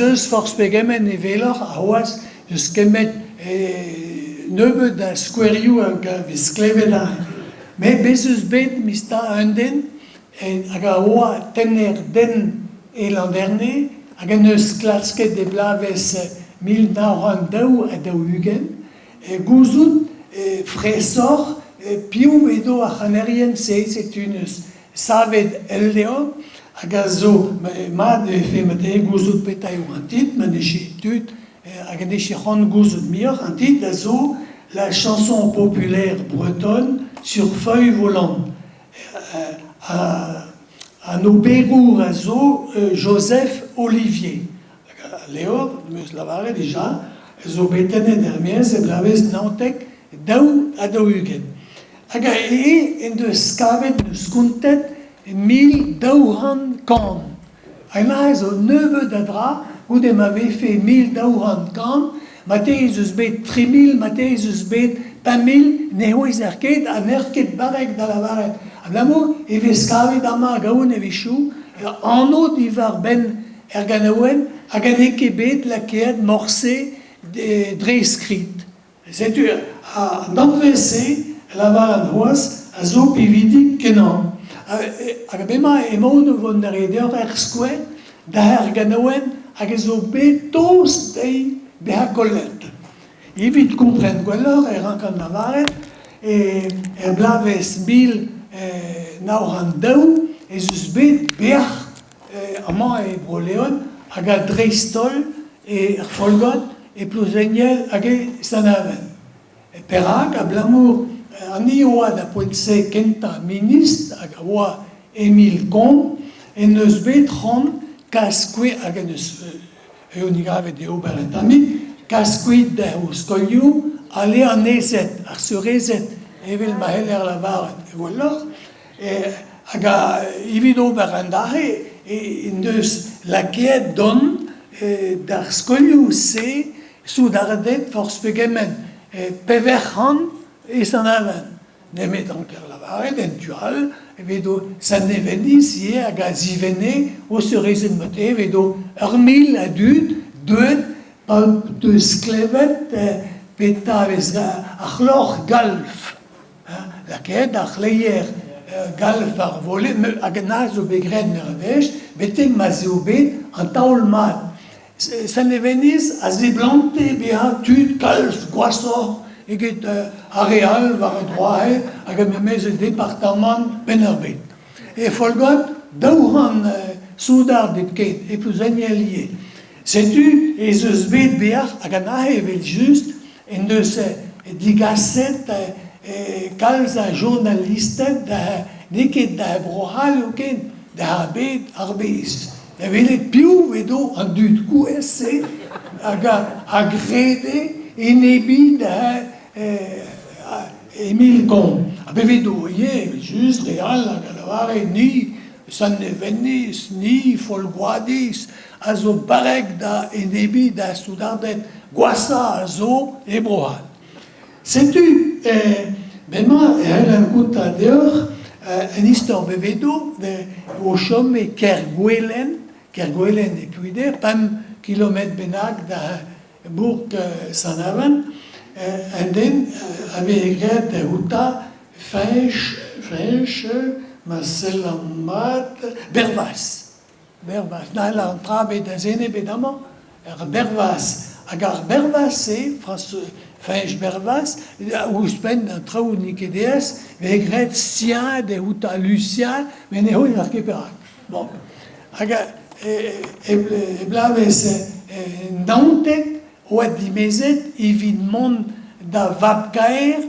Eus forzh pegement e weloc'h c'hoazh eus kemmet nebeut a skouerioù hag a vez klevet aze. Met bez' eus bet mista un den hag a oa tenner-den e Landerne hag en deus klasket e bloavezh 1942 gouzout fraeshoc'h piv edo ar c'hanerien-se. Setu neus savet ul levr hag a zo mat e vefe marteze gouzout petra eo an titl, ma n'eus ket tud hag en deus c'hoant gouzout muioc'h. An titl a zo La chanson populaire bretonne sur feuille volante. An oberour a zo Joseph Ollivier. Al levr, 'm eus lavaret dija, a zo bet tennet er-maez e bloavezh 49 42. Hag eñ en deus kavet, deus kontet 1200 kant. Hemañ zo nebeut a dra goude ma vefe 1200 kant, marteze ez eus bet 3000, marteze ez eus bet 5000, ne c'houezer ket ha n'eur ket barrek da lavaret. Abalamour e vez kavet amañ a-gaout a-wechoù anv diwar-benn er ganaouenn hag n'eo ket bet lakaet morse dre skrid. Setu an danvez-se, a lavaran c'hoazh, a zo pinvidik-kenañ. Hag bremañ emaon o vont da reiñ deoc'h ur skouer da ur ganaouenn hag a zo bet tost dezhi bezañ kollet. Evit kompren gwelloc'h e rankan lavaret er bloavezh 1902 ez eus bet bec'h amañ e Bro-Leon hag dreist-holl er Folgoad, e Plouzeniel hag e Sant-Aven. Perak? Abalamour an hini a oa da poent-se kentañ ministr hag a oa Emile Combes en deus bet c'hoant kas kuit hag en deus eeun-gavet e ober un tammig, kas kuit dezho skolioù ha leanezed, ar seurezed evel ma c'heller lavaret gwelloc'h, hag evit ober an dra-se en deus lakaet dont d'ar skolioù-se soudarded forzh pegement 400 e Sant-Aven. Nemet ranker lavaret en tu all evedo Sant-Neveniz ivez hag a zivenne o seurezed marteze evedo 1000 a dud deuet pa deus klevet petra a vez ar c'hloc'h galv. Lakaet ar c'hleier galv ar volenn hag an all zo bet graet meur a wech betek ma'z eo bet an taol mat. Sant-Leveniz a seblante bezañ tud kalz gwashoc'h eget ar re all war an droahe hag ar memes departamant Penn-ar-Bed. E Folgoad, 200 soudard hepken, e Plouzeniel ivez. Setu ez eus bet beaj hag an aze evel-just en deus digaset kalz a journalisted n'eo ket da Bro-C'hall eo ken, da bed ar bez. Da welet piv edo an dud gouez-se hag a grede enebiñ da Emile Combes. Ha bet edo ivez evel-just re all hag a lavare ni Sant-Neveniz, ni Folgoadiz a zo barrek da enebiñ da soudarded gwashañ a zo e Bro-C'hall. Setu bremañ e c'hellan kontañ deoc'h un istor bevedour o chom e Kergouelen, Kergouelen e Plouider, pemp kilometr bennak da bourk Sant-Aven, un den a veze graet outañ Feñch, Feñch, ma sellan mat, Bervaz. Bervaz, n'hall an tra bet da zen ebet amañ, ar Bervaz. Hag ar Bervaz-se, Feñch Bervaz, ouzhpenn an traoù n'eo ket aes, veze graet Sien outañ Lucien, met ne c'houzer ket perak. Bon. Hag e bloavezh 19 oa dimezet evit mont da vab-kaer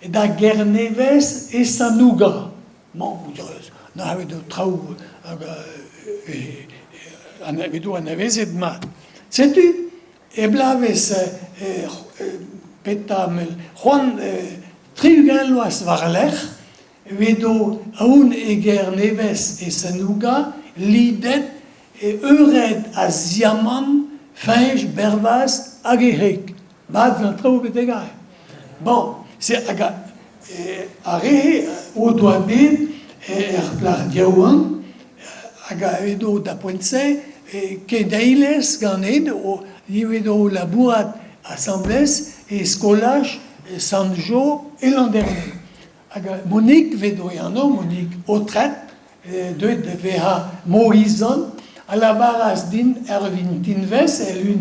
da Gernevez e Sant-Nouga. Mañ n'avet traoù hag edo anavezet mat. Setu e bloavezh petra c'hoant 60 vloaz war-lerc'h Edo aon e Gernevez e Sant-Nouga lidet e eured a ziamant Feñch Bervaz hag e wreg. Mat an traoù betek aze. Bon, se hag ar re o doa bet er plac'h yaouank hag edo da poent-se. keneilez ganin, ivez o labourat asambles e skolaj Sant-Jo e Landerne. Hag Monique 'vedo e anv, Monique Autret, deuet da vezañ Moizan, a lavaras din er vintinvezh, el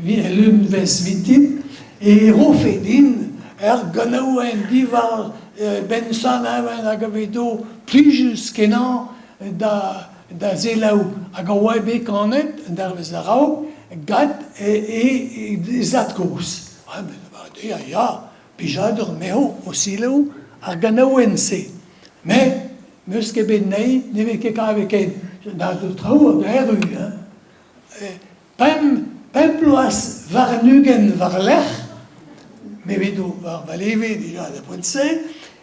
lunvezh vintin, e rofe din ur ganaouenn diwar benn Sant-Aven hag a vedo plijus-kenañ da selaou hag a oa bet kanet un dervezh a-raok gant e zad-kozh. Ah, ya, ya, plijadur 'mezho o selaou ar ganaouenn-se. Met n'eus ket bet anezhi, ne vez ket kavet ken. Da zo traoù hag erru hein. Pemp bloaz warn-ugent war-lerc'h, me 'vedo war va leve dija da poent-se,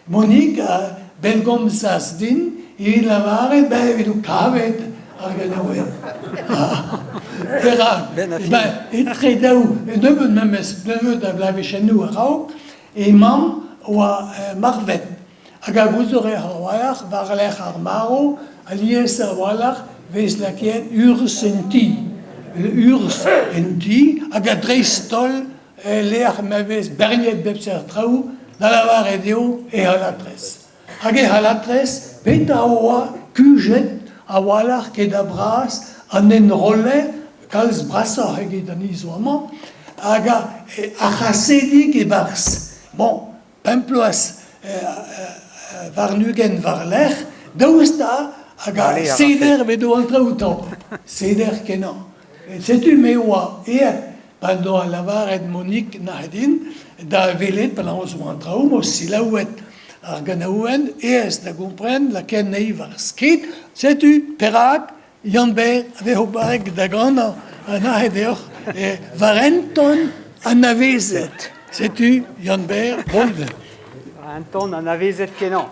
Monique a bellgomzas din evit lavaret ben evit ho kavet ar ganaouenn. Perak? Ben, etre daou, un nebeud memes nebeud a bloavezhennoù a-raok, he mamm oa marvet. Hag a gouzour a-walc'h, war-lerc'h ar marv, alies a-walc'h 'vez lakaet urzh en ti. Urzh en ti, hag a-dreist-holl e-lec'h ma vez berniet bep seurt traoù, da lavaret eo e c'halatrez. Hag e c'halatrez, petra a oa kuzhet a-walc'h ket a bras an enroller, kalz brasoc'h eget an hini zo amañ, hag ar c'hasedig e-barzh. Bon, pemp bloaz warn-ugent war-lerc'h, daoust ha hag a seder evedo an traoù tamm, seder kenañ. Setu me oa aet pa doa lavaret Monique Nahedin da welet penaos oa an traoù, 'mo selaouet ar ganaouenn, aes da gompren, lakaet anezhi war skrid. Setu perak Yann-Ber a vezo barrek da ganañ anezhe deoc'h war un ton anavezet. Setu Yann-Ber Bolven. War un ton anavezet-kenañ.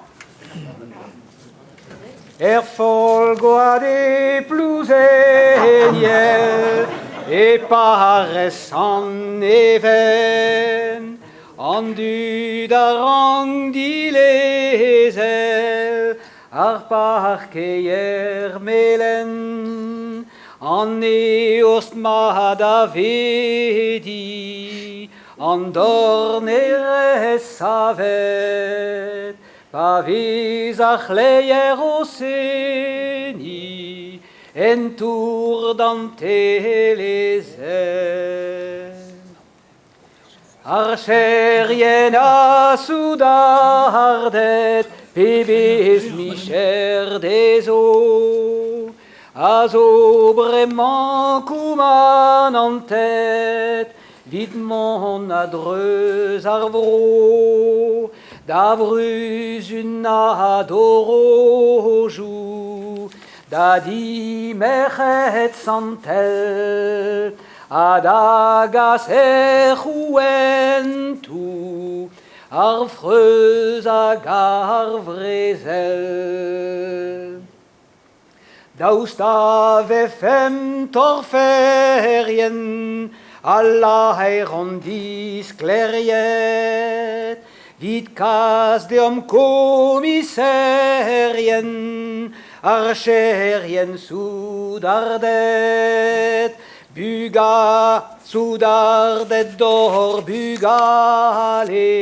Er Folgoad e Plouzeniel, e parrez Sant-Even, an dud a rank dilezel ar parkeier melen, an eost mat a vedi, an dornerez savet, Pa vez ar c'hleier o seniñ en tour d'an telezenn. Archerien ha soudarded, pebezh micher dezho, a zo bremañ koumanantet 'Vit mont a-dreuz ar vro da vruzunañ dorojoù, da di merc'hed santel ha da gas er c'houentoù ar freuz hag ar vrezel. Daoust ha vefemp torferien ha laeron disklêriet 'vit kas deomp komiserien, archerien soudarded, soudarded d'hor bugale,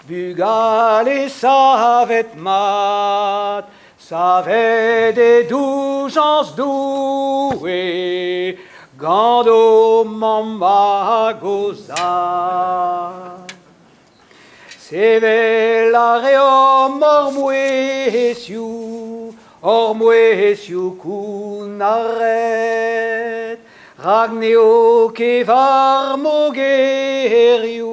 bugale savet mat. Savet e doujañs Doue gant ho mamm hag ho zad. Sevel a reomp hor mouezhioù, hor mouezhioù kounnaret, rak n'eo ket war mogerioù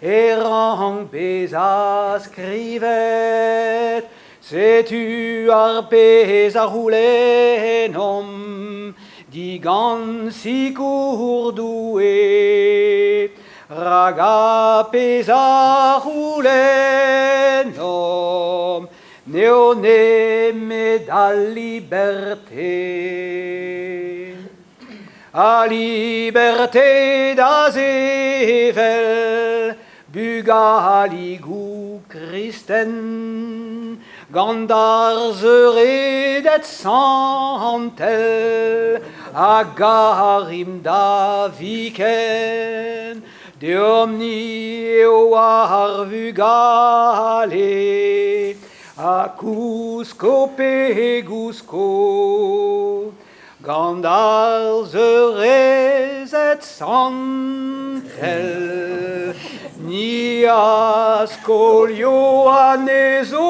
e rank bezañ skrivet. Setu ar pezh a c'houlennomp digant sikour Doue. Rak ar pezh a c'houlennomp n'eo nemet al liberte. A liberté da sevel bugaligoù kristen. Gant ar seureded santel a garimp da viken. Deomp-ni eo ar vugale ha kousko pe gousko gant ar seurezed santel. Ni a skolio anezho.